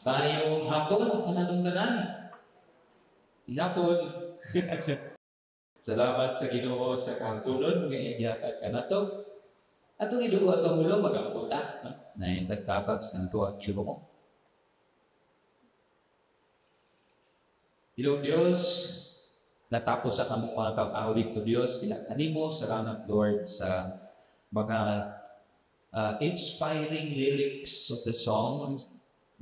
Maayong hapon, kanatong tanan. Tinapon. Salamat sa Ginoo sa kahaponon nga iyang gihatag kanato. Atong idugo atong ulo, magampo ta, no? Na nagtabag sa tuwa Ginoo. Ginoong Diyos, natapos sa kamong mga pag-awit ko, Diyos, pinakanimo, salamat, Lord, sa mga inspiring lyrics of the song.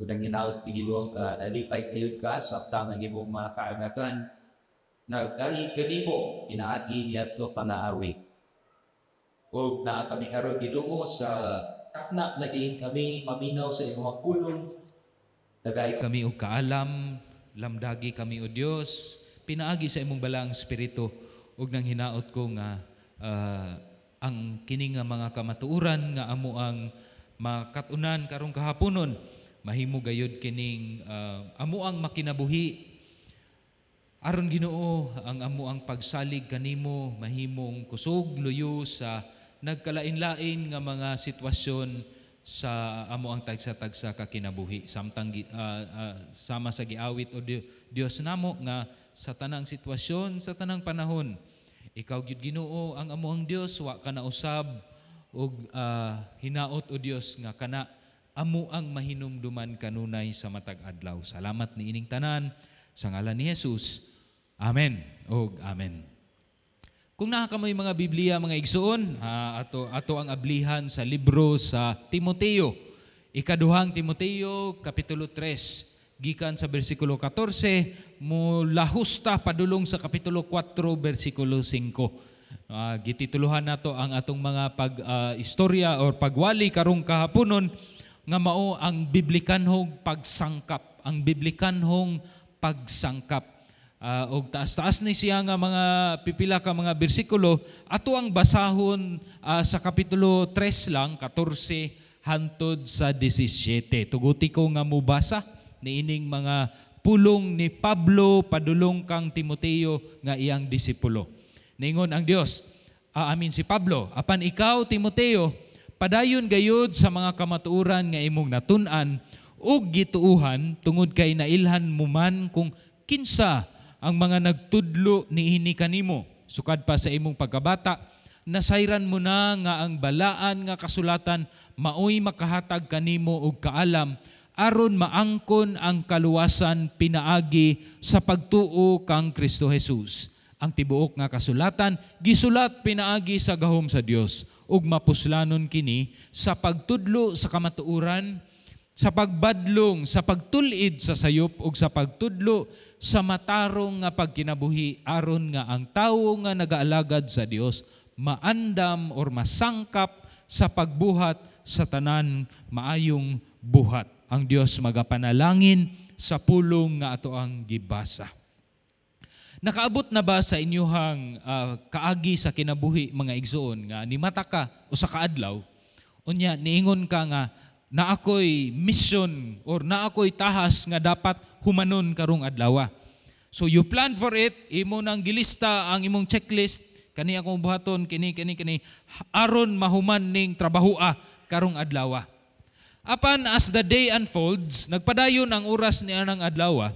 Unang hinaut Ginoo, nalipay kayo ka sa ang imong mga kaangatan na dahil kanimo inaagi niya to panaawit. O naa kami karon, Ginoo, sa takna na diin kami maminaw sa imong pulong. Dagay kami og kaalam, lamdagi kami o Dios, pinaagi sa imong balaang espiritu ug nang hinaot ko nga ang kini nga mga kamatuoran nga amo ang makatunan karong kahaponon mahimo gayud kining amo ang makinabuhi aron, Ginoo, ang amo ang pagsalig kanimo mahimong kusog luyo sa nagkalain-lain nga mga sitwasyon sa amo ang tagsa-tagsa ka kinabuhi samtang sama sa giawit o Dios namo nga sa tanang sitwasyon, sa tanang panahon, ikaw gyud, Ginoo, ang amo ang Dios, wa ka na usab ug hinaot o Dios nga kana amo ang mahinumduman kanunay sa matag adlaw. Salamat niining tanan sa ngalan ni Jesus. Amen ug amen. Kung naa kamoy mga Biblia, mga igsuon, ato ang ablihan sa libro sa Timoteo. Ikaduhang Timoteo, Kapitulo 3, gikan sa bersikulo 14, mula husta padulong sa Kapitulo 4, bersikulo 5. Gitituluhan nato ang atong mga pag istorya or pagwali karong kahaponon nga mao ang biblikanhong pagsangkap, ang biblikanhong pagsangkap. Og taas-taas ni siya nga mga pipila ka mga bersikulo, ato ang basahon sa Kapitulo 3 lang, 14 hantod sa 17. Tuguti ko nga mubasa niining mga pulong ni Pablo padulong kang Timoteo nga iyang disipulo. Ningon ang Dios, amin si Pablo, "Apan ikaw, Timoteo, padayon gayud sa mga kamatuoran nga imong natun-an ug gituuhan, tungod kay nailhan mo man kung kinsa ang mga nagtudlo niini kanimo. Sukad pa sa imong pagkabata, nasayran mo na nga ang balaan nga kasulatan maoy makahatag kanimo og kaalam aron maangkon ang kaluwasan pinaagi sa pagtuo kang Kristo Jesus. Ang tibuok nga kasulatan gisulat pinaagi sa gahom sa Dios ug mapuslanon kini sa pagtudlo sa kamatuoran, sa pagbadlong, sa pagtul-id sa sayop ug sa pagtudlo sa matarong nga pagkinabuhi, aron nga ang tawo nga nagaalagad sa Dios maandam or masangkap sa pagbuhat sa tanan maayong buhat." Ang Dios magapanalangin sa pulong nga ato ang gibasa. Nakaabot na ba sa inyuhang kaagi sa kinabuhi, mga igsoon, nga nimata ka usa ka adlaw, unya niingon ka nga na ako'y mission or na ako'y tahas nga dapat humanon karong adlaw? So you plan for it, imo nang gilista ang imong checklist, kani akong buhaton, kini, kini, kini, aron mahuman ning trabahoa karong adlaw. Apan as the day unfolds, nagpadayon ang oras ni anang adlaw,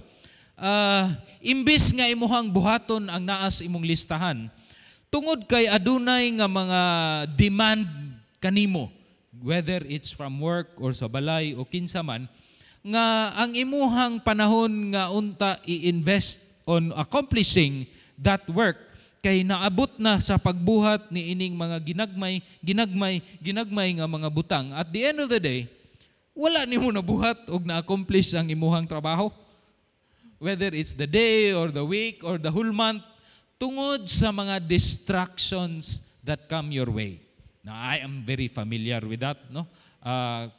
imbis nga imuhang buhaton ang naas imong listahan, tungod kay adunay nga mga demand kanimo, whether it's from work or sa balay o kinsa man, nga ang imuhang panahon nga unta i-invest on accomplishing that work kay naabot na sa pagbuhat ni ining mga ginagmay, ginagmay, ginagmay nga mga butang. At the end of the day, wala nimo nabuhat og na-accomplish ang imuhang trabaho. Whether it's the day or the week or the whole month, tungod sa mga distractions that come your way. Now, I am very familiar with that, no?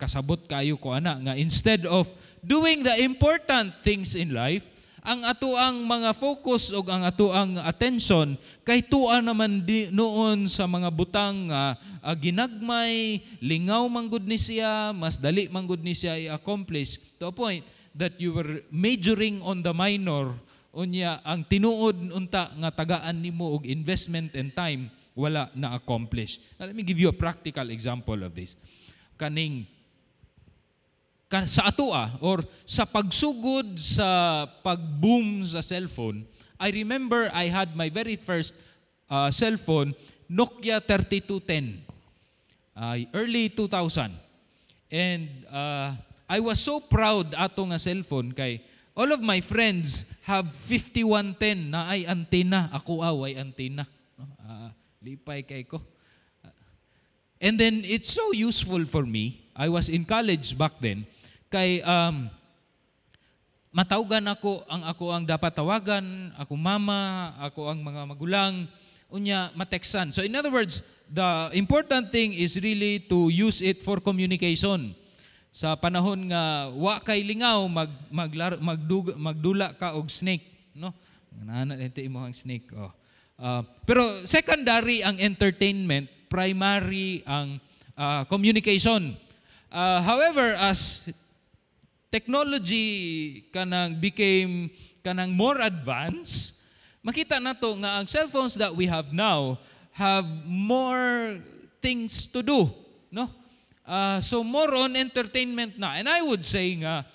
Kasabot kayo ko ana nga instead of doing the important things in life, ang atoang mga focus o ang atoang attention kay tua naman di, noon sa mga butang nga ginagmay, lingaw manggod ni siya, mas dali manggod ni siya i-accomplish, to a point that you were majoring on the minor, unya ang tinuod unta nga tagaan nimo og investment and time wala na accomplish. Now, let me give you a practical example of this. Kaning Sa atoa or sa pagsugod sa pag-boom sa cellphone, I remember I had my very first cellphone, Nokia 3210, early 2000. And I was so proud ato nga cellphone kay all of my friends have 5110 na ay antenna. Ako way antenna. No? Lipay kay ko. And then it's so useful for me. I was in college back then kay matawagan ako ang ako ang dapat tawagan, ako mama, ako ang mga magulang, unya mateksan. So in other words, the important thing is really to use it for communication. Sa panahon nga wa kay lingaw, mag maglar, magdug, magdula ka og snake, no? Nana ito imong snake, oh. Pero secondary ang entertainment, primary ang communication. However, as technology kanang became kanang more advanced, makita nato nga ang cellphones that we have now have more things to do, no? So more on entertainment na. And I would say nga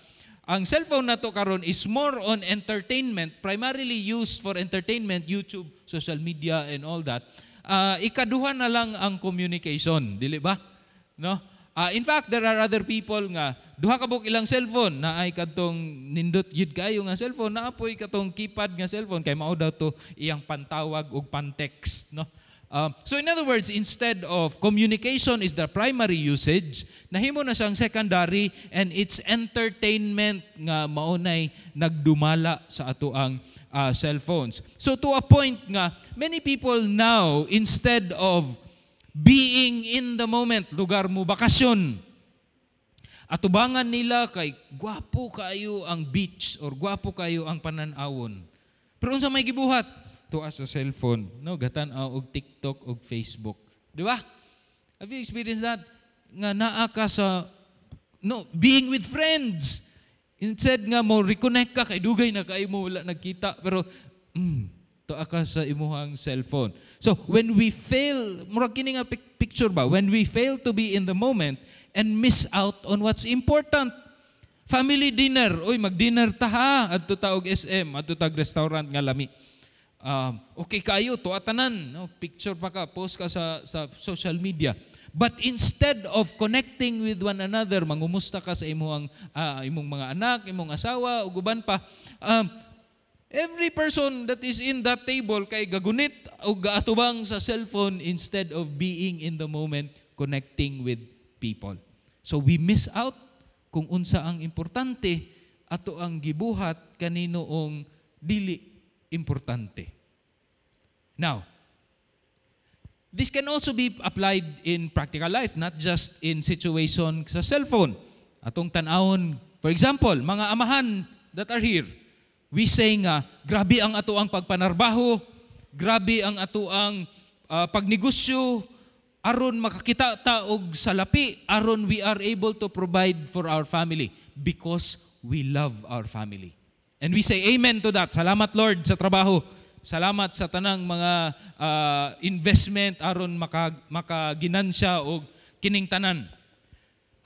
ang cellphone nato karon is more on entertainment, primarily used for entertainment, YouTube, social media and all that. Ikaduha na lang ang communication, dili ba? No? In fact, there are other people nga duha ka buok ilang cellphone na ay kadtong nindot gyud kayo nga cellphone, naa poy katong keypad nga cellphone kay mao daw to iyang pantawag ug pan-text, no? So in other words, instead of communication is the primary usage, nahimo na siyang secondary and it's entertainment nga maunay nagdumala sa atoang cellphones. So to a point nga many people now, instead of being in the moment, lugar mo bakasyon, atubangan nila kay gwapo kayo ang beach or gwapo kayo ang panan-awon. Pero unsa may gibuhat? Tuwa sa cellphone, no, gatan-aw og TikTok og Facebook. Di ba? Have you experienced that? Nga naa ka sa, no, being with friends. Instead nga mo reconnect ka kay dugay na kay mo wala nagkita, pero tuwa ka sa imuhang cellphone. So when we fail, murag kini nga picture ba, when we fail to be in the moment and miss out on what's important. Family dinner, oy, mag-dinner ta ha, adto ta og SM, adto tag restaurant nga lami. Okay kayo, tuwa tanan, no? Picture pa ka, post ka sa social media. But instead of connecting with one another, mangumusta ka sa imong mga anak, imong asawa, ug uban pa, every person that is in that table kay gagunit o gaatubang sa cellphone instead of being in the moment, connecting with people. So we miss out kung unsa ang importante, ato ang gibuhat kaninoong dili importante. Now, this can also be applied in practical life, not just in situation sa cellphone. Atong tan-awon, for example, mga amahan that are here, we say nga, grabe ang ato ang pagpanarbaho, grabe ang ato ang pagnegosyo, aron makakita ta og salapi, aron we are able to provide for our family because we love our family. And we say amen to that. Salamat, Lord, sa trabaho. Salamat sa tanang mga investment aron makaginansya og kining tanan.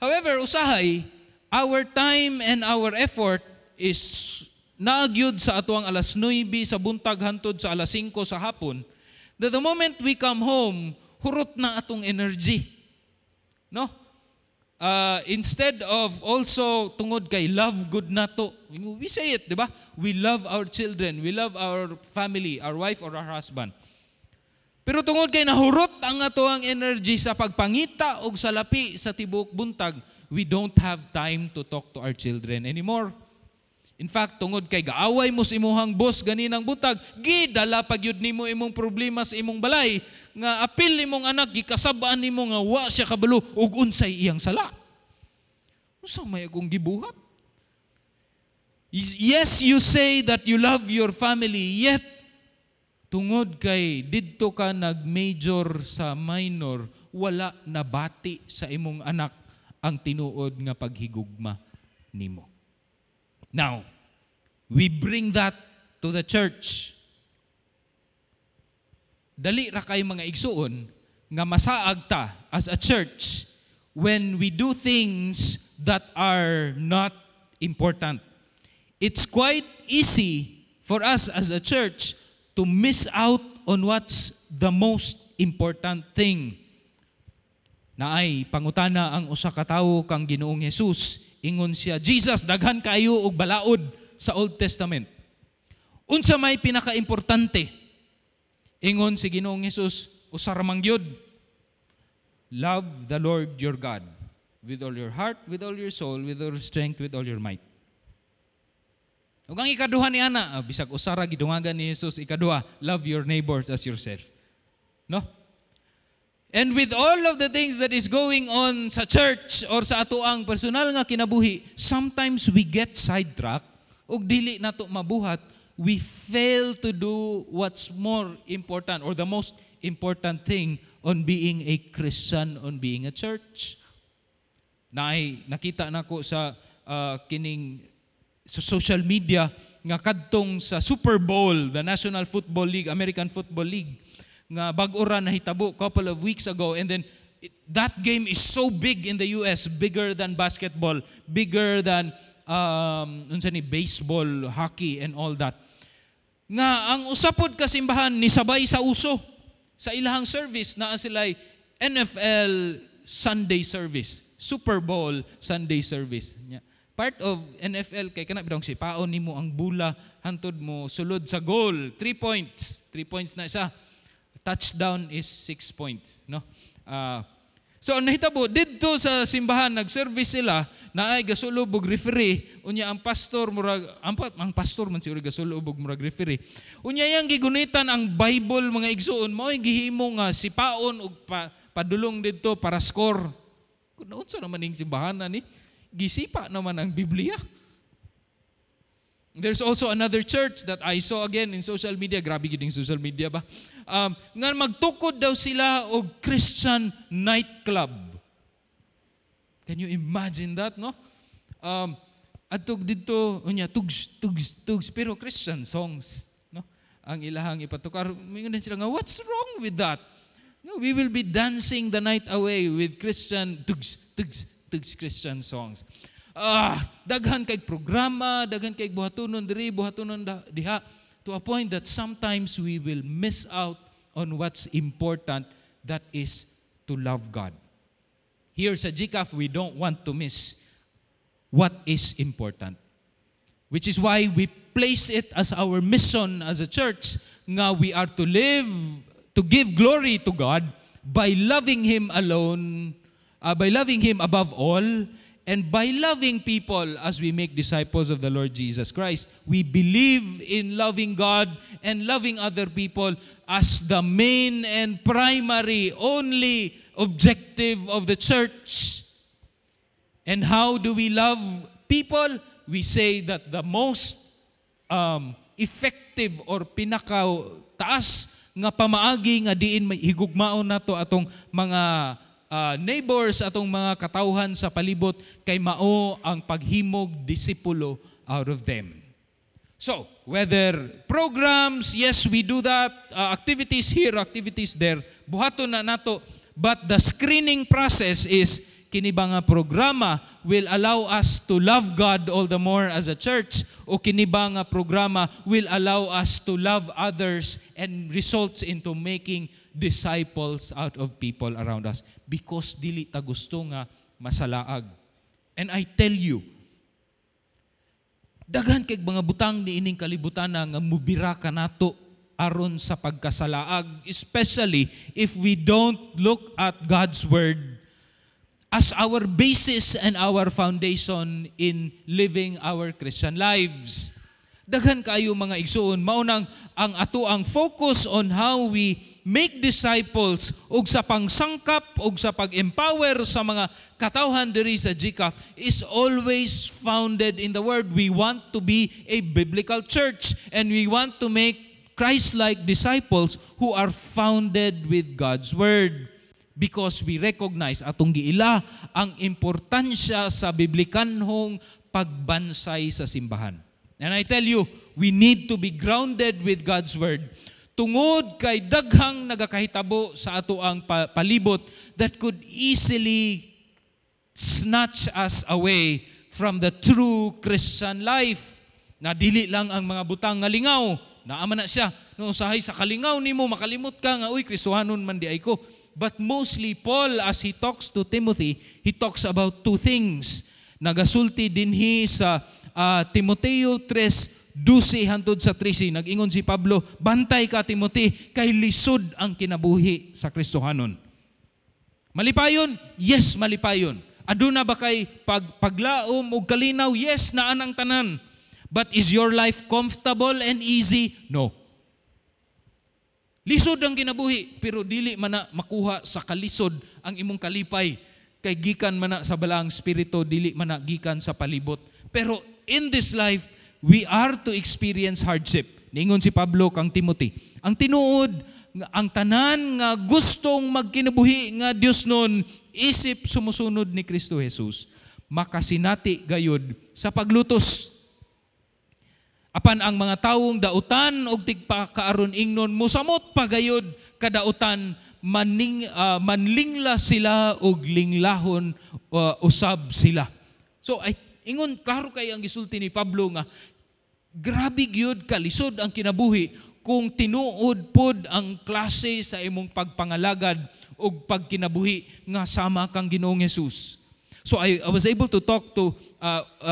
However, usahay our time and our effort is naagyod sa atuang alas 9 sa buntag hantod sa alas 5 sa hapon. That the moment we come home, hurot na atong energy. No? Instead of also tungod kay love gud nato. We say it, di ba? We love our children, we love our family, our wife or our husband. Pero tungod kay nahurot ang ato ang energy sa pagpangita og salapi sa tibuok buntag, we don't have time to talk to our children anymore. In fact, tungod kay gaaway mo sa imuhang boss ganinang buntag, gidala pa gyud nimo imong problema sa imong balay, nga apil imong anak, gikasab-an nimo nga wa siya kabalo og unsay iyang sala. Unsa may akong gibuhat? Yes, you say that you love your family, yet tungod kay didto ka nag-major sa minor, wala nabati sa imong anak ang tinuod nga paghigugma nimo. Now, we bring that to the church. Dali ra kay, mga igsuon, nga masaag ta as a church when we do things that are not important. It's quite easy for us as a church to miss out on what's the most important thing. Naay pangutana ang usa ka tawo kang Ginoong Hesus. Ingon siya, "Jesus, daghan kaayo og balaod sa Old Testament. Unsa may pinakaimportante?" Ingon si Ginoong Hesus, "Usa ra man gyud. Love the Lord your God with all your heart, with all your soul, with all your strength, with all your might." Ug ang ikaduha ni ana, bisag usa ra gidungagan ni Jesus, ikaduha, "Love your neighbors as yourself." No? And with all of the things that is going on sa church or sa atoang personal nga kinabuhi, sometimes we get sidetracked ug dili nato mabuhat, we fail to do what's more important or the most important thing on being a Christian, on being a church. Naay nakita nako sa kining sa social media nga kadtong sa Super Bowl, the National Football League, American Football League, nga bag-o ra nahitabo couple of weeks ago, and then that game is so big in the US, bigger than basketball, bigger than unsa ni, baseball, hockey and all that. Nga ang usa pod ka simbahan nisabay sa uso sa ilahang service, naa sila NFL Sunday service, Super Bowl Sunday service. Nya. Part of NFL kay kana bitaw sipaon nimo ang bula hantod mo sulod sa goal, 3 points. 3 points na siya. Touchdown is 6 points, no? So ang nahitabo didto sa simbahan, nag-service sila, naay gasulob og referee. Unya ang pastor, murag ang pastor man siguro gasulob og murag referee. Unya yang gigunitan ang Bible, mga igsuon, mao gihimo nga sipaon og padulong didto para score. Kung unsa naman ning simbahan na ni, gisipa naman ang Biblia. There's also another church that I saw again in social media. Grabe gyud social media ba? Nga magtukod daw sila og Christian nightclub. Can you imagine that, no? Adtog didto, unya tugs tugs tugs, pero Christian songs, no? Ang ilahang ipatukar. Mingon din sila nga, "What's wrong with that? No, we will be dancing the night away with Christian tugs tugs tugs Christian songs." Ah, daghan kay programa, daghan kay buhatunon diri, buhatunon diha, to a point that sometimes we will miss out on what's important, that is to love God. Here sa GCAF, we don't want to miss what is important. Which is why we place it as our mission as a church nga we are to live, to give glory to God by loving Him alone, by loving Him above all, and by loving people as we make disciples of the Lord Jesus Christ. We believe in loving God and loving other people as the main and primary, only objective of the church. And how do we love people? We say that the most effective or pinaka taas nga pamaagi nga diin may higugmaon nato atong mga neighbors, atong mga katawhan sa palibot, kay mao ang paghimog disipulo out of them. So, whether programs, yes, we do that, activities here, activities there, buhaton na nato, but the screening process is, kini ba nga programa will allow us to love God all the more as a church, o kini ba nga programa will allow us to love others and results into making disciples out of people around us, because dili ta gusto nga masalaag? And I tell you, daghan kay mga butang ni ining kalibutan nga mubira kanato aron sa pagkasalaag, especially if we don't look at God's word as our basis and our foundation in living our Christian lives. Daghan kayo, mga igsuon, maunang ang ato ang focus on how we make disciples ug sa pangsangkap ug sa pag-empower sa mga katawhan diri sa GCAF is always founded in the Word. We want to be a biblical church and we want to make Christ-like disciples who are founded with God's Word, because we recognize, atong giila ang importansya sa biblikanhong pagbansay sa simbahan. And I tell you, we need to be grounded with God's Word tungod kay daghang nagakahitabo sa ato ang palibot that could easily snatch us away from the true Christian life. Na dili lang ang mga butang nga lingaw, naa man na siya. No, usahay sa kalingaw nimo makalimot ka nga, "Uy, Kristohanon man diay ko." But mostly Paul, as he talks to Timothy, he talks about two things. Nagasulti dinhi sa Timoteo 3:12 hantod sa 13. Nag-ingon si Pablo, "Bantay ka, Timothy, kay lisod ang kinabuhi sa Kristohanon." Malipayon? Yes, malipayon. Aduna ba kay paglaom ug kalinaw? Yes, naa nang tanan. But is your life comfortable and easy? No. Lisod ang kinabuhi, pero dili man na makuha sa kalisod ang imong kalipay. Kay gikan man na sa Balaang Espiritu, dili man na gikan sa palibot. Pero in this life, we are to experience hardship. Ningon si Pablo kang Timothy, ang tinuod, nga ang tanan nga gustong magkinabuhi nga Diosnon isip sumusunod ni Kristo Jesus, makasinati gayud sa paglutos. Apan ang mga tawong dautan og tigpakaaron ingnon, mosamot pa gayud kadautan, manlingla sila og linglahon usab sila. So ay ingon, klaro kay ang gisulti ni Pablo nga grabe gyud kalisod ang kinabuhi kung tinuod pod ang klase sa imong pagpangalagad og pagkinabuhi nga sama kang Ginoong Hesus. So I was able to talk to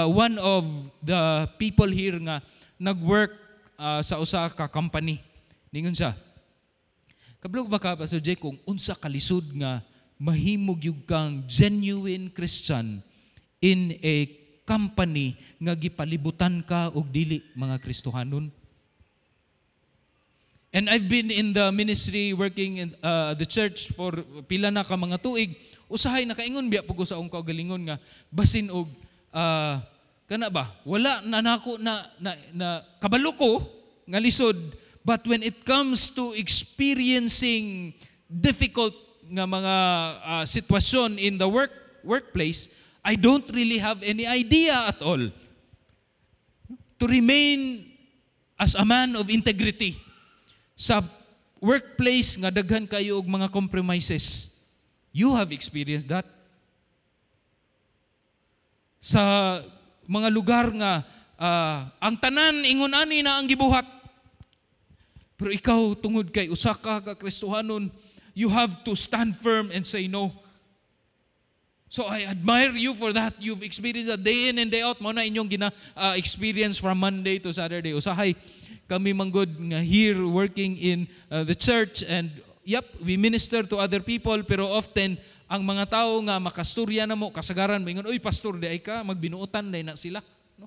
one of the people here nga nag-work sa usa ka company. Ningon siya, "Kabalo ba ka, Pastor Jay, kung unsa kalisod nga mahimog gyud kang genuine Christian in a company nga gipalibutan ka og dili mga Kristohanon?" And I've been in the ministry, working in the church for pila na ka mga tuig. Usahay nakaingon biya pud ko sa akong kaugalingon nga basin og kana ba, wala na nako na kabalo ko nga lisod, but when it comes to experiencing difficult nga mga sitwasyon in the workplace, I don't really have any idea at all to remain as a man of integrity sa workplace nga daghan kayo og mga compromises. You have experienced that. Sa mga lugar nga ang tanan ingon ani na ang gibuhat. Pero ikaw, tungod kay usa ka ka Kristohanon, you have to stand firm and say no. So I admire you for that. You've experienced that day in and day out. Mao na inyong gina experience from Monday to Saturday. Usahay kami manggod nga here working in the church and, yep, we minister to other people, pero often ang mga tao nga makasturya namo, kasagaran moingon, "Uy, pastor diay ka," magbinuotan na sila. No?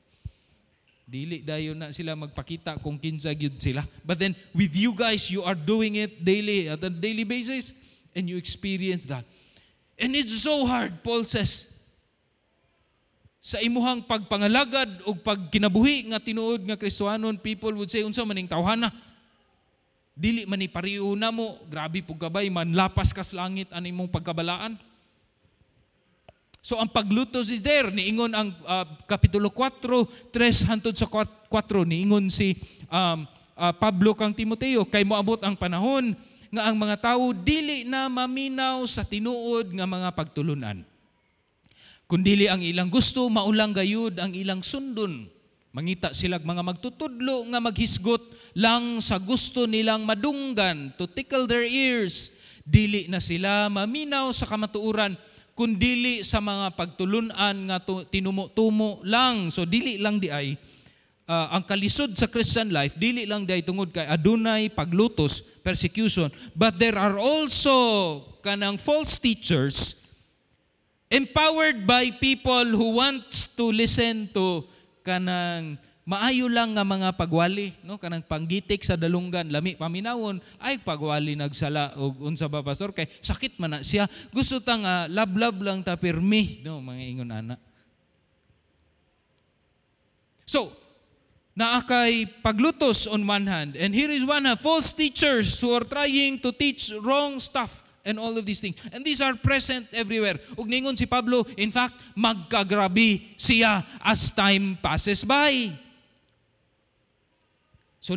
Dili dayon na sila magpakita kung kinsa gyud sila. But then with you guys, you are doing it daily, at a daily basis, and you experience that. And it's so hard, Paul says, sa imuhang pagpangalagad o pagkinabuhi nga tinuod nga Kristohanon, people would say, "Unsa maning tawhana? Dili man ni pareho namo, grabe pug kabay, manlapas kas langit ani imong pagkabalaan." So ang paglutos is there. Niingon ang Kapitulo 4, 3 hantod sa 4, niingon si Pablo kang Timoteo, kay moabot ang panahon nga ang mga tawo dili na maminaw sa tinuod nga mga pagtulunan. Kundili ang ilang gusto, mao lang gayud ang ilang sundon. Mangita silag mga magtutudlo nga maghisgot lang sa gusto nilang madunggan, to tickle their ears. Dili na sila maminaw sa kamatuoran, kundili sa mga pagtulunan nga tinumo-tumo lang. So dili lang diay ang kalisod sa Christian life, dili lang diay tungod kay adunay paglutos, persecution, but there are also kanang false teachers empowered by people who wants to listen to kanang maayo lang nga mga pagwali, no, kanang panggitik sa dalunggan, lami paminawon, ay pagwali nagsala og unsa ba, pastor, kay sakit man na siya, gusto ta nga love-love lang ta pirmi, no, mga ingon ana. So naa kay paglutos on one hand, and here is one hand, false teachers who are trying to teach wrong stuff and all of these things. And these are present everywhere. Ug ningon si Pablo, in fact, magkagrabe siya as time passes by. So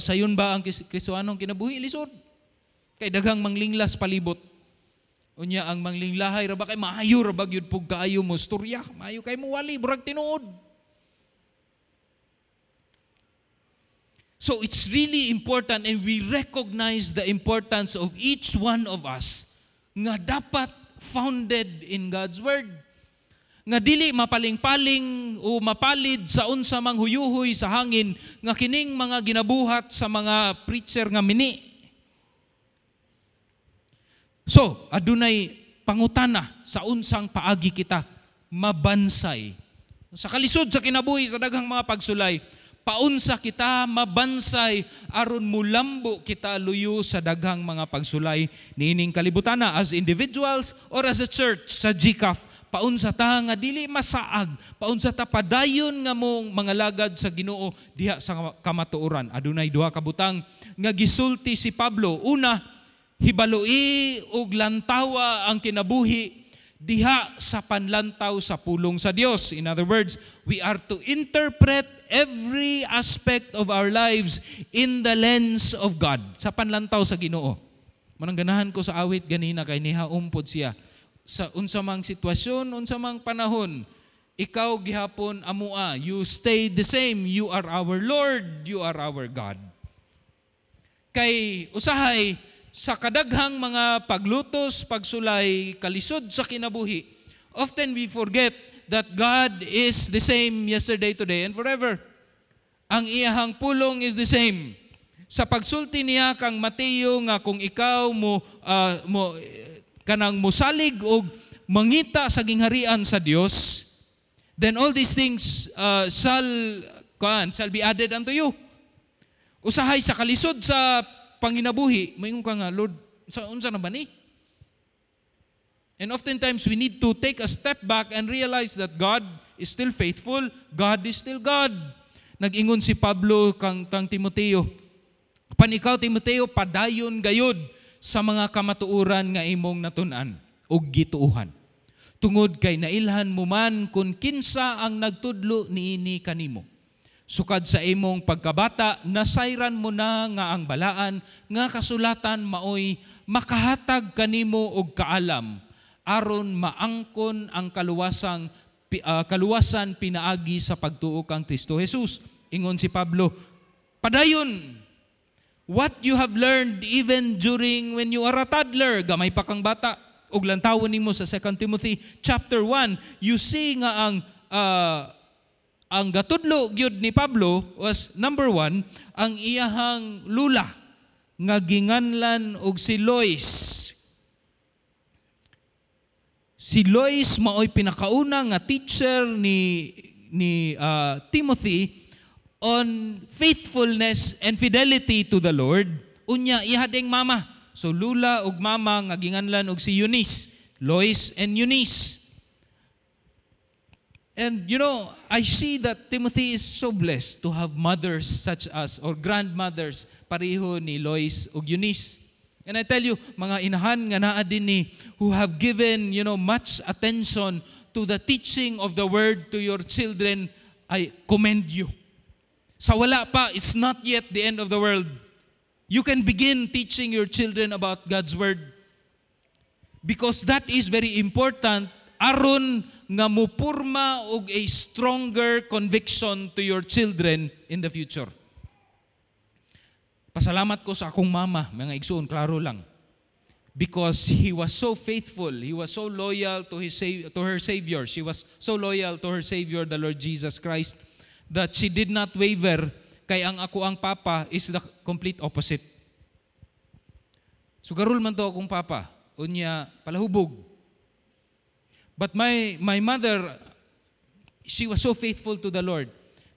sayon ba ang Kristohanong kinabuhi? Lisod. Kay daghang manglinglas palibot. Unya ang manglinglahay ra ba kay maayo ra ba gyud pug kaayo mo storya, maayo kay mo wali burag tinuod. So it's really important, and we recognize the importance of each one of us nga dapat founded in God's Word. Nga dili mapaling-paling o mapalid sa unsa mang huyuhoy sa hangin nga kining mga ginabuhat sa mga preacher nga mini. So, adunay pangutana sa unsang paagi kita mabansay. Sa kalisod sa kinabuhi sa daghang mga pagsulay, paunsa kita mabansay aron mulambo kita luyo sa daghang mga pagsulay niining kalibutana as individuals or as a church sa GCAF. Paunsa ta nga dili masaag, paunsa ta padayon nga mong mga lagad sa Ginoo diha sa kamatuoran. Adunay duha ka butang nga gisulti si Pablo. Una, hibaloi og lantawa ang kinabuhi diha sa panlantaw sa pulong sa Dios. In other words, we are to interpret every aspect of our lives in the lens of God, sa panlantaw sa Ginoo. Manang ganahan ko sa awit ganina kay nihaom pod siya. Sa unsa mang sitwasyon, unsa mang panahon, ikaw gihapon amua, you stay the same, you are our Lord, you are our God. Kay usahay sa kadaghang mga paglutos, pagsulay, kalisod sa kinabuhi, often we forget that God is the same yesterday, today, and forever. Ang iyahang pulong is the same. Sa pagsulti niya kang Mateo nga kung ikaw mo mo kanang mosalig og mangita sa gingharian sa Dios, then all these things shall be added unto you. Usahay sa kalisod sa panginabuhi, maingon ka nga, Lord, sa unsa na ba ni? And oftentimes we need to take a step back and realize that God is still faithful, God is still God. Nag-ingon si Pablo kang Timoteo, pan ikaw Timoteo, padayon gayod sa mga kamatuoran nga imong natun-an ug gituohan. Tungod kay nailhan mo man kung kinsa ang nagtudlo niini kanimo. Sukad sa imong pagkabata, nasayran mo na nga ang balaan nga kasulatan maoy makahatag kanimo og kaalam aron maangkon ang kaluwasan pinaagi sa pagtuo kang Kristo Jesus. Ingon si Pablo, padayon what you have learned even during when you are a toddler, gamay pa kang bata, ug lantawon nimo sa 2 Timothy chapter 1, you see nga ang gatudlo gyud ni Pablo was number 1, ang iyahang lula nga ginganlan og si Lois. Si Lois maoy pinakauna nga teacher ni Timothy on faithfulness and fidelity to the Lord. Unya iha ding mama. So lula ug mama nga ginganlan og si Eunice, Lois and Eunice. And you know, I see that Timothy is so blessed to have mothers such as, or grandmothers, pareho ni Lois ug Eunice. And I tell you, mga inahan nga naa din ni who have given, you know, much attention to the teaching of the word to your children, I commend you. Sa wala pa, it's not yet the end of the world. You can begin teaching your children about God's word. Because that is very important aron nga mupurma og a stronger conviction to your children in the future. Pasalamat ko sa akong mama, mga igsoon, klaro lang. Because he was so faithful, he was so loyal to his to her Savior. She was so loyal to her Savior, the Lord Jesus Christ, that she did not waver kay ang ako ang papa is the complete opposite. Sugarol man to akong papa, unya palahubog. But my mother, she was so faithful to the Lord.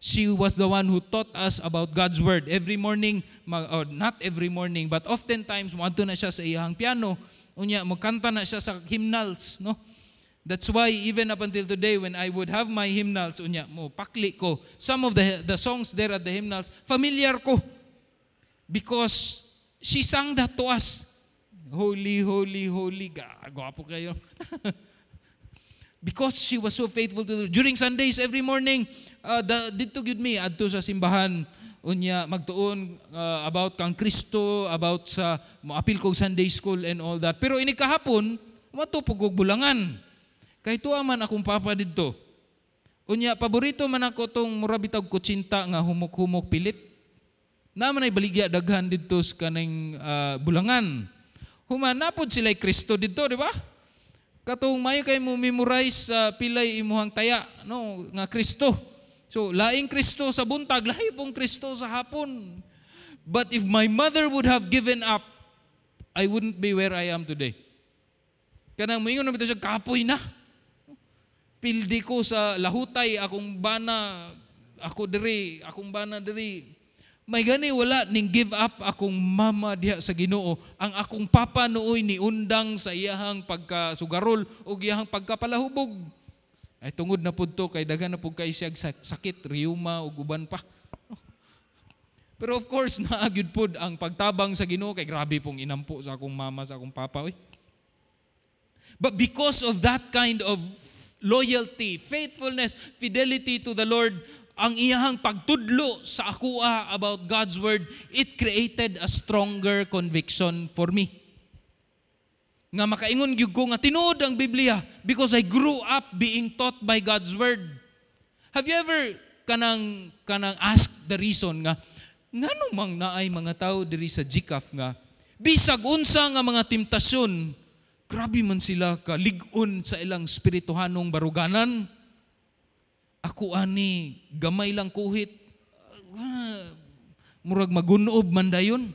She was the one who taught us about God's Word. Every morning, or not every morning, but oftentimes, muadto na siya sa iyang piano. Unya, magkanta na siya sa hymnals, no? That's why even up until today, when I would have my hymnals, unya, mo pakli ko, some of the songs there at the hymnals, familiar ko. Because she sang that to us. Holy, holy, holy. Gwapo kayo. Because she was so faithful to the, during Sundays, every morning, didto gyud mi adto sa simbahan, unya magtuon about kang Kristo, about sa moapil kog Sunday school and all that. Pero ini kahapon, Moadto pud kog Bulangan. Kay tuwa man akong papa didto. Unya paborito man ako tong mura bitawg kutsinta nga humok-humok pilit. Naa man ay baligya daghan didto sa kaning Bulangan. Human napod sila Kristo didto, di ba? Katong mayo kay mo memorize sa pilay imuhang taya, no, nga Kristo. So laing Kristo sa buntag, lahi pong Kristo sa hapon. But if my mother would have given up, I wouldn't be where I am today. Kanang moingon na bitaw siya, kapoy na. Pildi ko sa lahutay, akong bana, ako diri, akong bana diri. May gani wala ning give up akong mama diha sa Ginoo. Ang akong papa nooy ni undang sa iyahang pagkasugarol o iyahang pagkapalahubog. Ay tungod na pud to kay daghan na pud kay siyag sakit, rheuma ug uban pa. Pero of course, naa gyud pud ang pagtabang sa Ginoo kay grabe pong inampo sa akong mama, sa akong papa. Oy. But because of that kind of loyalty, faithfulness, fidelity to the Lord, ang iyahang pagtudlo sa akoa about God's Word, it created a stronger conviction for me. Nga makaingon gyud ko nga tinuod ang Biblia because I grew up being taught by God's Word. Have you ever kanang ask the reason nga ngano mang naay mga tao diri sa GCAF nga bisag unsa nga mga temptasyon, grabe man sila ka lig-on sa ilang espirituhanong baruganan? Ako ani gamay lang kuhit, murag magunob man dayon,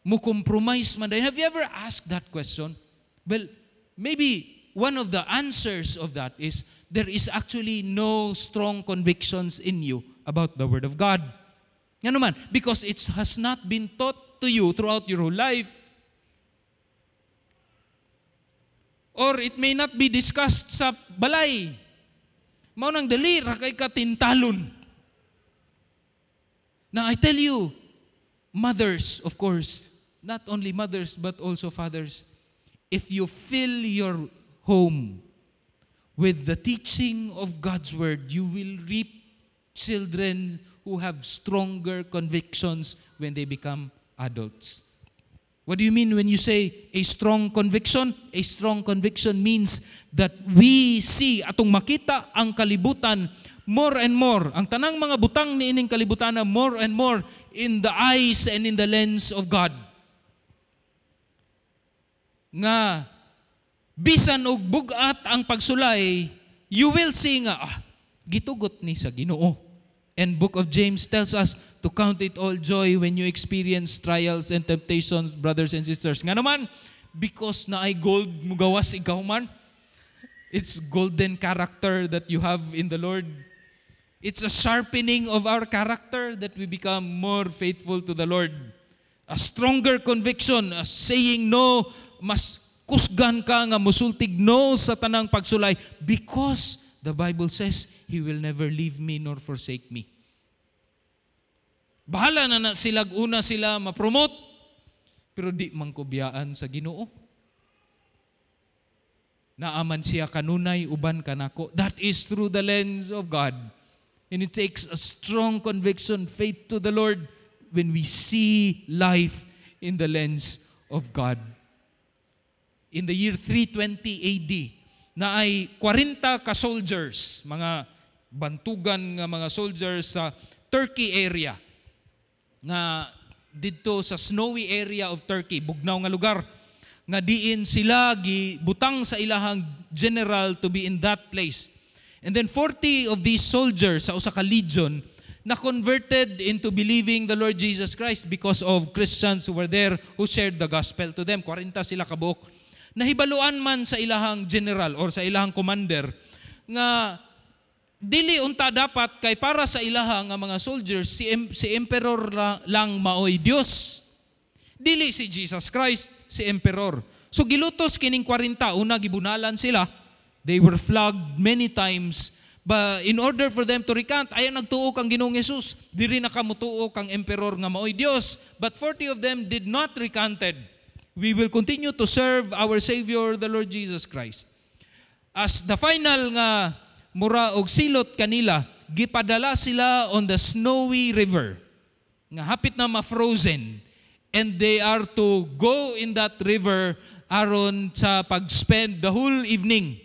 mo compromise man dayon. Have you ever asked that question? Well, maybe one of the answers of that is there is actually no strong convictions in you about the Word of God. Ngano man, because it has not been taught to you throughout your whole life. Or it may not be discussed sa balay. Mao nang dali ra kay katintalon. Now I tell you, mothers, of course, not only mothers but also fathers, if you fill your home with the teaching of God's Word, you will reap children who have stronger convictions when they become adults. What do you mean when you say a strong conviction? A strong conviction means that we see, atong makita ang kalibutan more and more, ang tanang mga butang niining kalibutan na more and more in the eyes and in the lens of God. Nga, bisan og bugat ang pagsulay, you will see nga, gitugot ni sa Ginoo. And Book of James tells us to count it all joy when you experience trials and temptations, brothers and sisters. Nga naman, because naay gold mugawas ikaw man, it's golden character that you have in the Lord. It's a sharpening of our character that we become more faithful to the Lord. A stronger conviction, a saying no, mas kusgan ka nga musultig no sa tanang pagsulay because the Bible says, He will never leave me nor forsake me. Bahala na na sila, una sila ma-promote, pero di man ko biyaan sa Ginoo. Naaman siya kanunay, uban kanako. That is through the lens of God. And it takes a strong conviction, faith to the Lord, when we see life in the lens of God. In the year 320 AD, na ay 40 ka soldiers, mga bantugan nga mga soldiers sa Turkey area, nga didto sa snowy area of Turkey, bugnaw nga lugar, nga diin sila gibutang sa ilahang general to be in that place. And then 40 of these soldiers sa usa ka legion na converted into believing the Lord Jesus Christ because of Christians who were there who shared the gospel to them. 40 sila kabuok. Nahibaluan man sa ilahang general or sa ilahang commander nga dili unta dapat kay para sa ilaha nga mga soldiers si emperor lang maoy Dios. Dili si Jesus Christ, si emperor. So gilutos kining 40, una gibunalan sila. They were flogged many times. But in order for them to recant, ayaw nagtuo kang Ginoong Hesus. Diri na kamutuo kang emperor nga maoy Dios. But 40 of them did not recanted. We will continue to serve our Savior, the Lord Jesus Christ. As the final nga mura og silot kanila, gipadala sila on the snowy river nga hapit na ma-frozen, and they are to go in that river aron sa pag-spend the whole evening.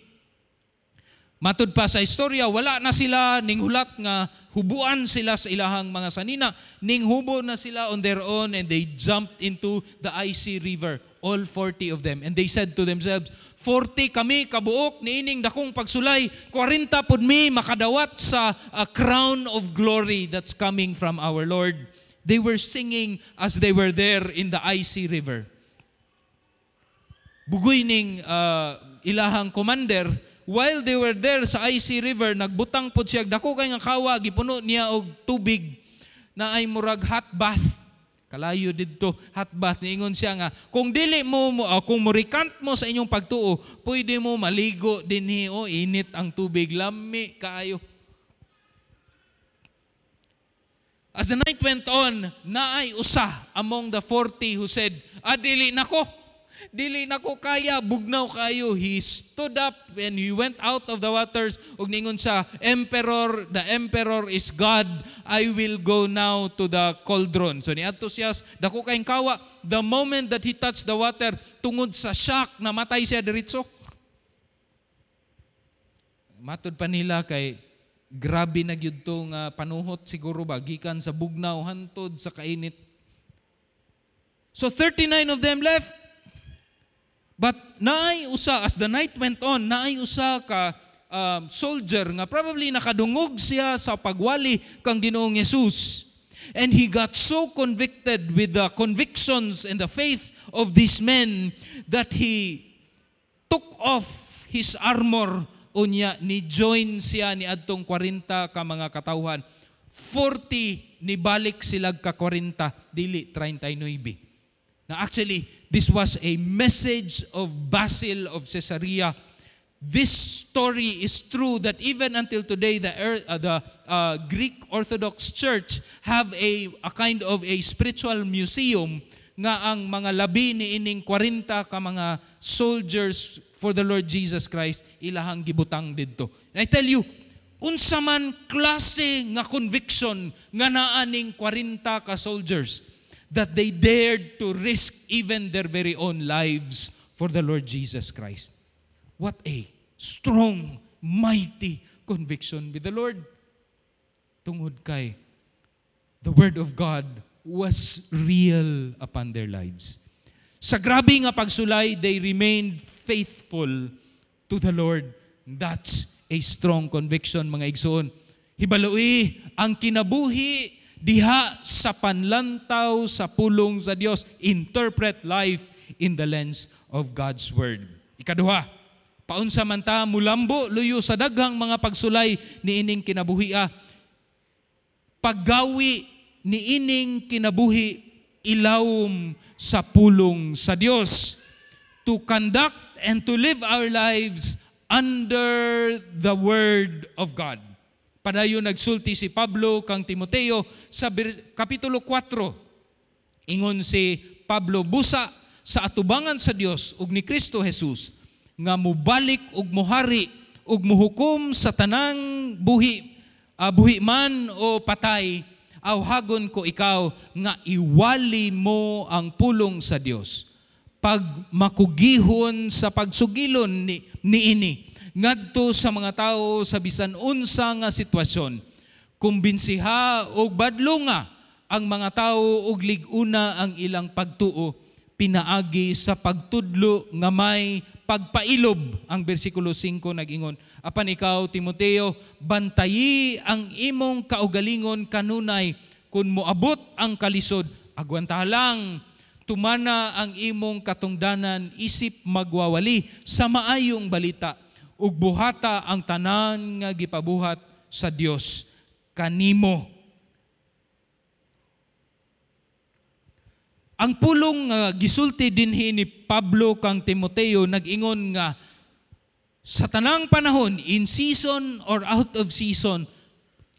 Matud pa sa istorya, wala na sila ning hulat nga hubuan sila sa ilahang mga sanina. Ning hubo na sila on their own and they jumped into the icy river, all 40 of them. And they said to themselves, "40 kami kabuok niining dakong pagsulay, 40 pud mi makadawat sa a crown of glory that's coming from our Lord." They were singing as they were there in the icy river. Bugoy ning ilahang commander, while they were there sa icy river, nagbutang pod siya dako kay nga kawa, gipuno niya og tubig na ay murag hot bath. Kalayo didto, hot bath. Niingon siya nga, kung dili mo, kung mo recant mo sa inyong pagtuo, pwede mo maligo dinhi o init ang tubig, lami kaayo. As the night went on, naay usa among the 40 who said, "Ah, dili nako. Dili nako kaya, bugnaw kayo." He stood up and he went out of the waters ug ningon siya, "Emperor, the emperor is God. I will go now to the cauldron." So niadto siya, dako kayong kawa. The moment that he touched the water, tungod sa shock, namatay siya diretso. Matud pa nila kay grabe na gyud to nga panuhot siguro ba, gikan sa bugnaw hantod sa kainit. So 39 of them left. But naay usa, as the night went on, naay usa ka soldier nga probably nakadungog siya sa pagwali kang Ginoong Hesus. And he got so convicted with the convictions and the faith of these men that he took off his armor, unya ni join siya ni adtong 40 ka mga katawhan. 40 ni balik sila ka 40, dili 39. Now actually, this was a message of Basil of Caesarea. This story is true that even until today, the Greek Orthodox Church have a kind of a spiritual museum nga ang mga labi ni ining 40 ka mga soldiers for the Lord Jesus Christ ilahang gibutang didto. And I tell you, unsa man klase nga conviction nga naa ning 40 ka soldiers that they dared to risk even their very own lives for the Lord Jesus Christ. What a strong, mighty conviction with the Lord. Tungod kay the Word of God was real upon their lives. Sa grabe nga pagsulay, they remained faithful to the Lord. That's a strong conviction, mga igsoon. Hibaloi ang kinabuhi diha sa panlantaw sa pulong sa Dios. Interpret life in the lens of God's Word. Ikaduha, paunsa man ta mulambo luyo sa daghang mga pagsulay niining kinabuhia? Paggawi niining kinabuhi ilawom sa pulong sa Dios. To conduct and to live our lives under the Word of God. Padayon nagsulti si Pablo kang Timoteo sa Kapitulo 4. Ingon si Pablo, "Busa sa atubangan sa Dios ug ni Kristo Jesus nga mubalik ug muhari ug muhukom sa tanang buhi, buhi man o patay, awhagon ko ikaw nga iwali mo ang pulong sa Dios pag makugihon sa pagsugilon ni niini ngadto sa mga tawo sa bisan unsa nga sitwasyon. Kumbinsiha og badlonga ang mga tawo og lig-una ang ilang pagtuo pinaagi sa pagtudlo nga may pagpailob." Ang bersikulo 5 nag-ingon, "Apan ikaw, Timoteo, bantayi ang imong kaugalingon kanunay. Kung moabot ang kalisod, agwanta lang. Tumana ang imong katungdanan isip magwawali sa maayong balita ug buhata ang tanan nga gipabuhat sa Dios kanimo." Ang pulong nga gisulti dinhi ni Pablo kang Timoteo nag-ingon nga sa tanang panahon, in season or out of season,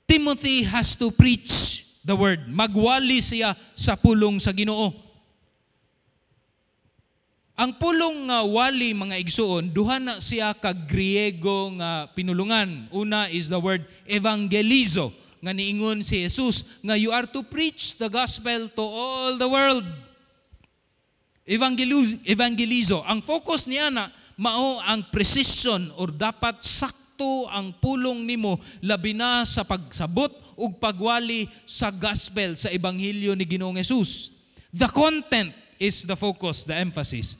Timothy has to preach the word. Magwali siya sa pulong sa Ginoo. Ang pulong nga wali, mga igsuon, duha na siya ka Griego nga pinulungan. Una is the word evangelizo, nga niingon si Jesus nga you are to preach the gospel to all the world. Evangelizo. Ang focus niya na mao ang precision or dapat sakto ang pulong nimo, labi na sa pagsabot ug pagwali sa gospel, sa ebanghelyo ni Ginoong Hesus. The content is the focus, the emphasis.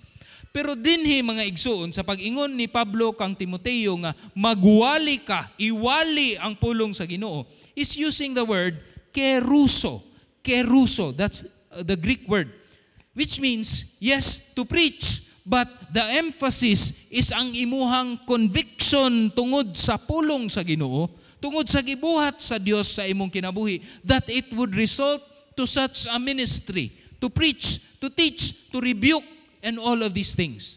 Pero dinhi, mga igsuon, sa pag-ingon ni Pablo kang Timoteo nga magwali ka, iwali ang pulong sa Ginoo, is using the word keruso. Keruso, that's the Greek word, which means, yes, to preach, but the emphasis is ang imuhang conviction tungod sa pulong sa Ginoo, tungod sa gibuhat sa Dios sa imong kinabuhi, that it would result to such a ministry, to preach, to teach, to rebuke, and all of these things.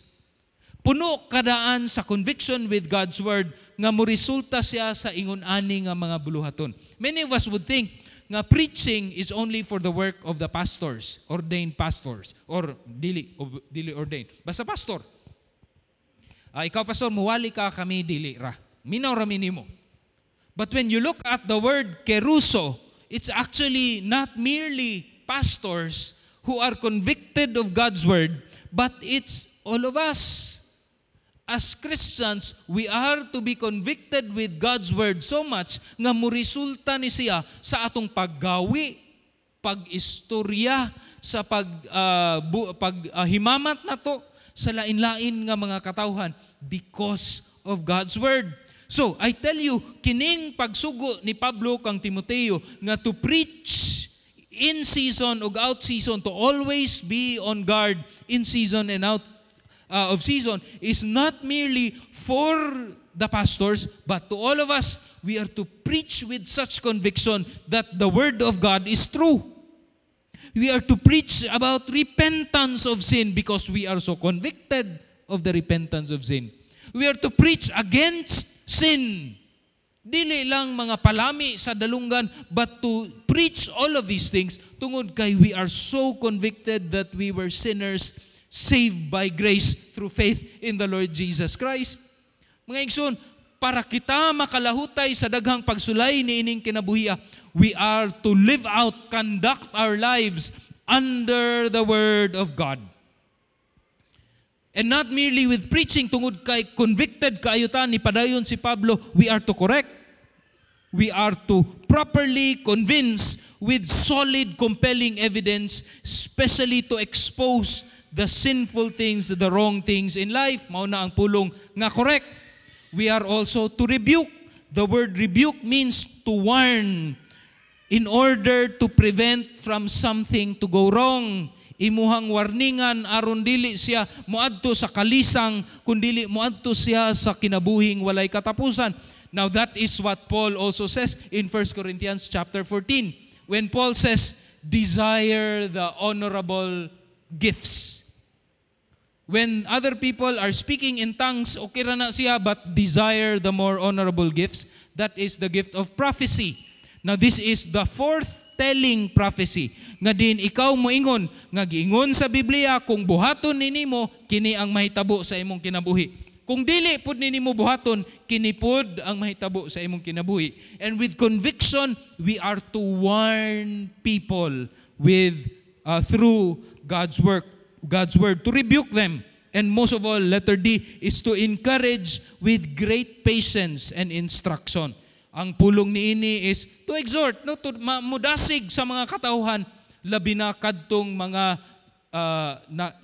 Puno ka daan sa conviction with God's word nga moresulta siya sa ingon ani nga mga buluhaton. Many of us would think nga preaching is only for the work of the pastors, ordained pastors, or dili ordained. Basta pastor. Ah, ikaw pastor, muwali ka, kami dili ra. Minaw ra mi nimo. But when you look at the word keruso, it's actually not merely pastors who are convicted of God's word, but it's all of us. As Christians, we are to be convicted with God's word so much nga moresulta ni siya sa atong paggawi, pag-istorya, sa pag himamat nato sa lain-lain nga mga katawhan because of God's word. So, I tell you, kining pagsugo ni Pablo kang Timoteo nga to preach in season ug out season, to always be on guard in season and out of season, is not merely for the pastors, but to all of us. We are to preach with such conviction that the word of God is true. We are to preach about repentance of sin because we are so convicted of the repentance of sin. We are to preach against sin. Dili lang mga palami sa dalunggan, but to preach all of these things tungod kay we are so convicted that we were sinners saved by grace through faith in the Lord Jesus Christ. Mga igsoon, para kita makalahutay sa daghang pagsulay ni ining kinabuhia, we are to live out, conduct our lives under the word of God. And not merely with preaching, tungod kay convicted kaayo ta, ni padayon si Pablo, we are to correct. We are to properly convince with solid, compelling evidence, especially to expose the sinful things, the wrong things in life. Mao na ang pulong nga correct. We are also to rebuke. The word rebuke means to warn in order to prevent from something to go wrong. Imuhang warningan aron dili siya moadto sa kalisang, kundili moadto siya sa kinabuhing walay katapusan. Now that is what Paul also says in 1 Corinthians chapter 14. When Paul says, "Desire the honorable gifts." When other people are speaking in tongues, okay ra na siya, but desire the more honorable gifts. That is the gift of prophecy. Now this is the foretelling prophecy. Nga din ikaw moingon, nga giingon sa Biblia, kung buhaton ni nimo, kini ang mahitabo sa imong kinabuhi. Kung dili pud ni nimo buhaton, kini pud ang mahitabo sa imong kinabuhi. And with conviction, we are to warn people with through God's work, God's word, to rebuke them. And most of all, letter D is to encourage with great patience and instruction. Ang pulong niini is to exhort, no, to mudasig sa mga katawhan, labi na kadtong mga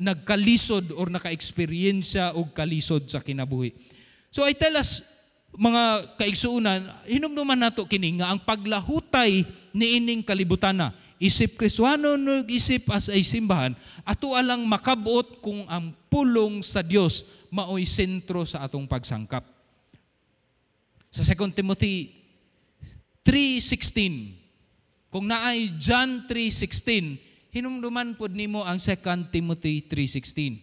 nagkalisod or naka-eksperyensya og kalisod sa kinabuhi. So I tell us, mga kaigsuunan, hinumduman nato kini nga ang paglahutay niining kalibutana, isip Kristohanon ug isip as ay simbahan, ato alang makabot kung ang pulong sa Dios maoy sentro sa atong pagsangkap. Sa 2 Timothy 3:16, kung naay John 3:16, hinumduman pod nimo ang 2 Timothy 3:16.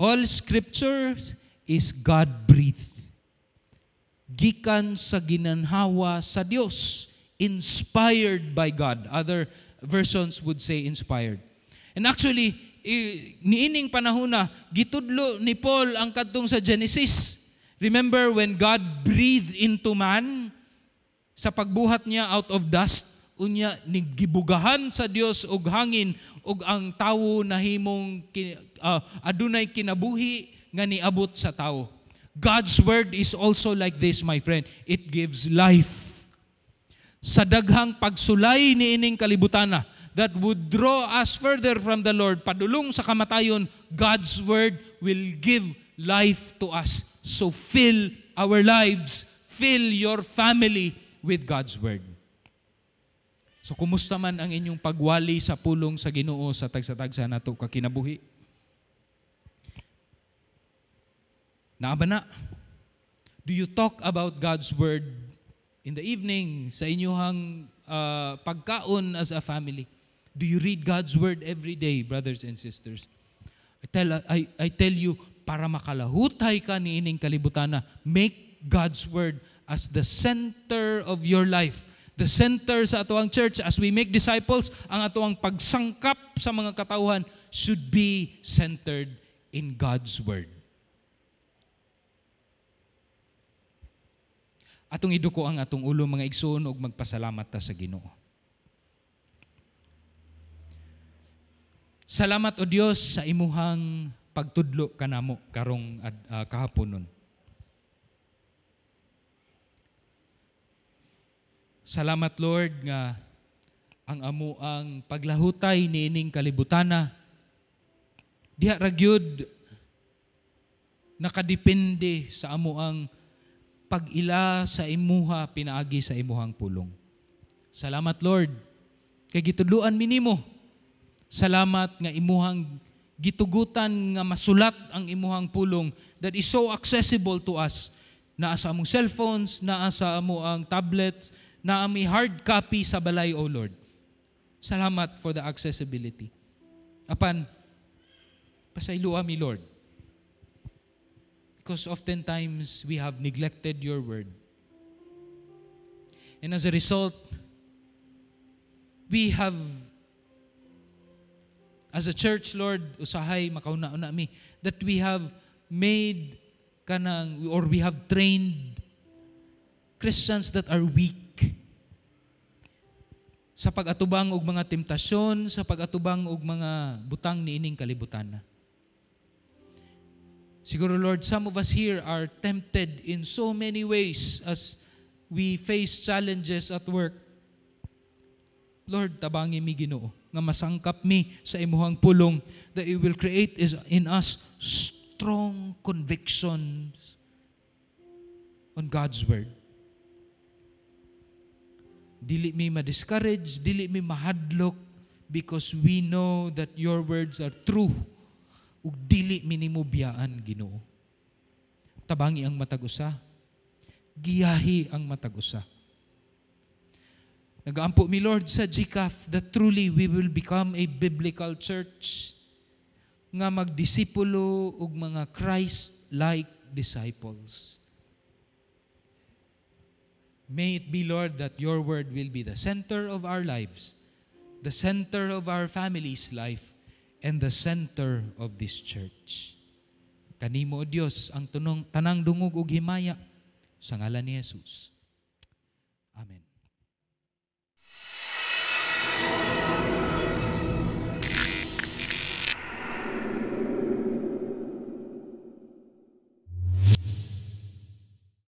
All scriptures is God-breathed. Gikan sa ginanhawa sa Dios, inspired by God. Other versions would say inspired. And actually, niining panahon na, gitudlo ni Paul ang kadtong sa Genesis. Remember when God breathed into man sa pagbuhat niya out of dust Unya gibugahan sa Dios og hangin ug ang tawo nahimong adunay kinabuhi nga niabot sa tawo. God's word is also like this, my friend. It gives life. Sa daghang pagsulay niining kalibutana that would draw us further from the Lord, padulong sa kamatayon, God's word will give life to us. So fill our lives, fill your family with God's word. So kumusta man ang inyong pagwali sa pulong sa Ginoo sa tagsa-tagsa nato ka kinabuhi? Naa ba na? Do you talk about God's word in the evening sa inyong pagkaon as a family? Do you read God's word every day, brothers and sisters? I tell you, para makalahutay ka niining kalibutana, make God's word as the center of your life. The center sa atoang church, as we make disciples, ang atoang pagsangkap sa mga katawhan should be centered in God's word. Atong iduko ang atong ulo, mga igsoon, ug magpasalamat ta sa Ginoo. Salamat o Dios sa imuhang pagtudlo kanamo karong kahaponon. Salamat, Lord, nga ang amuang paglahutay niining kalibutana diha ra gyud nakadepende sa amuang pag-ila sa imuha pinaagi sa imuhang pulong. Salamat, Lord, kay gitudloan mi nimo. Salamat nga imuhang gitugutan nga masulat ang imuhang pulong that is so accessible to us. Naa sa among cellphones, naa sa amuang tablets, naa may hard copy sa balay, O Lord. Salamat for the accessibility. Apan, pasayloa mi, Lord. Because oftentimes we have neglected your word. And as a result, we have, as a church, Lord, usahay makauna-una mi, that we have made kanang, or we have trained Christians that are weak sa pag-atubang og mga temptasyon, sa pag-atubang og mga butang niining kalibutan. Siguro, Lord, some of us here are tempted in so many ways as we face challenges at work. Lord, tabangi mi Ginoo nga masangkap mi sa imuhang pulong that it will create is in us strong convictions on God's word. Dili mi ma-discourage, dili mi mahadlok, because we know that your words are true. Ug dili mi nimo biyaan, Ginoo. Tabangi ang matag usa, giyahi ang matag usa. Nagaampo mi, Lord, sa GCAF that truly we will become a biblical church nga magdisipulo og mga Christ-like disciples. May it be, Lord, that your word will be the center of our lives, the center of our family's life, and the center of this church. Kanimo, O Dios, ang tanang dungog ug himaya sa ngalan ni Jesus. Amen.